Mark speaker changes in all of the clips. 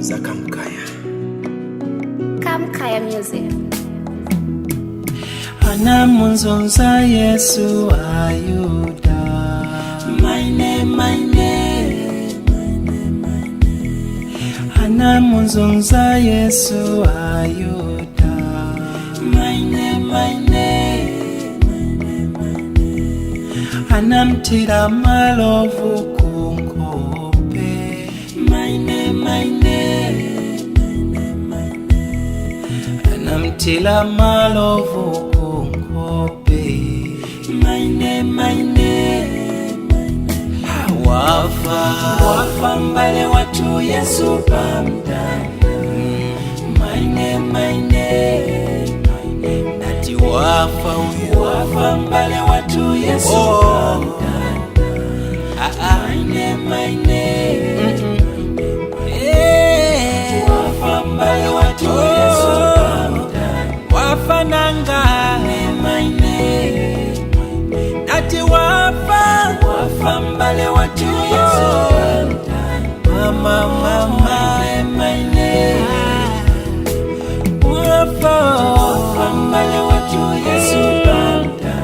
Speaker 1: Za Kamkaya.
Speaker 2: Kamkaya Music.
Speaker 3: Anamunzonza Yesu Ayuda. Maine, maine, maine, maine. Anamunzonza Yesu Ayuda. Maine, maine, maine, maine. Anamtira malovu kunkope. Maine, maine, maine, maine. Anamtila malovu kunkope. Maine, maine, maine. Wafa, wafa mbale watu Yesu pamtanda. Maine, maine, maine. Nati wafa uyu, wafa mbale watu Yesu pamtanda. Maine, maine, maine. Wafa mbale watu Yesu pamtanda. Wafa nanga. Maine, nati wafa, wafa mbale watu Yesu pamtanda. Mama, mama, maine, wafa, wafa mbale watu Yesu pamtanda.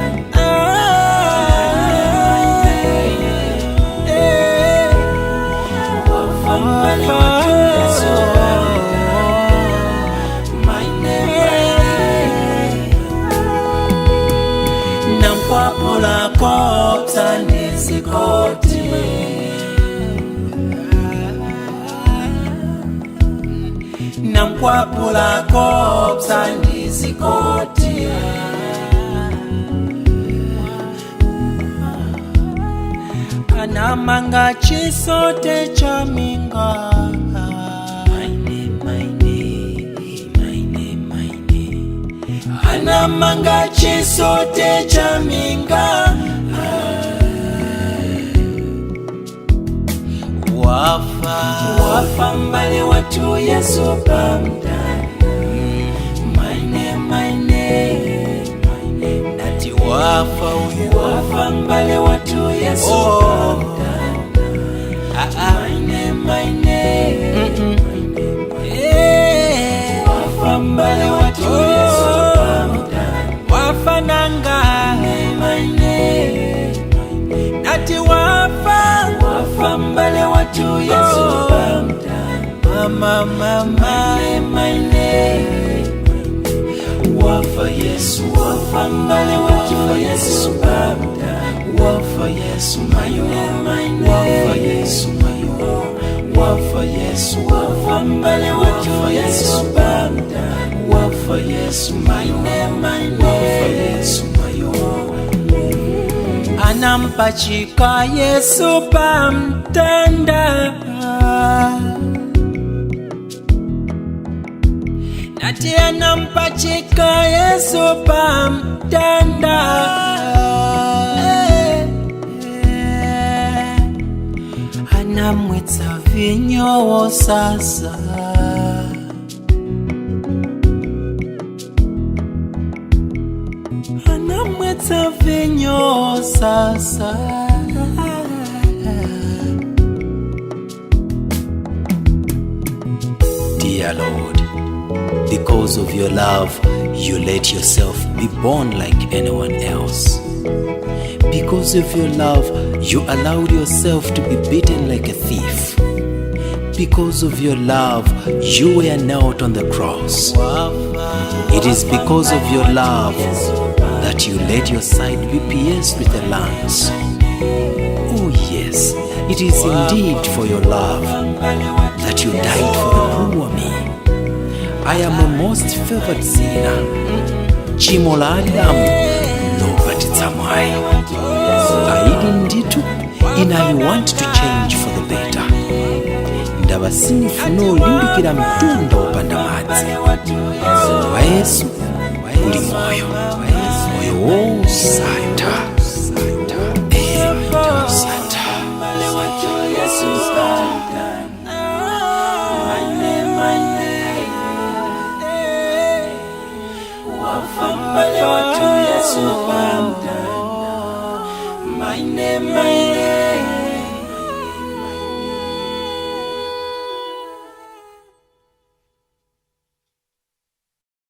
Speaker 3: Wafa mbale watu Yesu pamtanda. Maine, maine. Namkwapula kopsa ndisikoti. Namkwapula kopsa ndisikoti. Anamanga chisote cha minga. Maine, maine, maine, maine. Anamanga chisote cha minga. Wafa, wafa mbale watu Yesu pamtanda. Maine, maine, maine. Nati wafa uyu, wafa mbale watu Yesu pamtanda. Maine, maine, maine. Wafa mbale watu Yesu pamtanda. Wafa nanga. Maine, nati wafa, wafa mbale watu Yesu pamtanda. Mama, mama, maine, wafa Yesu, wafa mbale watu Yesu pamtanda. Wafa Yesu mayo, wafa Yesu mayo, wafa Yesu, wafa mbale watu Yesu pamtanda. Wafa Yesu mayo, wafa Yesu mayo. Anampachika Yesu pamtanda. Nati anampachika Yesu pamtanda. Anamwitsa vinyo wosasa. Anamwitsa vinyo wosasa.
Speaker 1: Dear Lord, because of your love, you let yourself be born like anyone else. Because of your love, you allowed yourself to be beaten like a thief. Because of your love, you were nailed on the cross. It is because of your love that you let your side be pierced with a lance. Oh yes, it is indeed for your love that you died for the poor me. I am a most favored sinner. Chimo la Adamu lopatitsa mwayi. Aidi ndithu ine I want to change for the better. Ndaba sinifuna olimbikira mtunda wopanda madzi. Wa Yesu uli moyo, moyo wosatha. Wosatha.
Speaker 3: Mbale watu Yesu pamtanda. Maine, maine. Wafa mbale watu Yesu pamtanda. Maine, maine.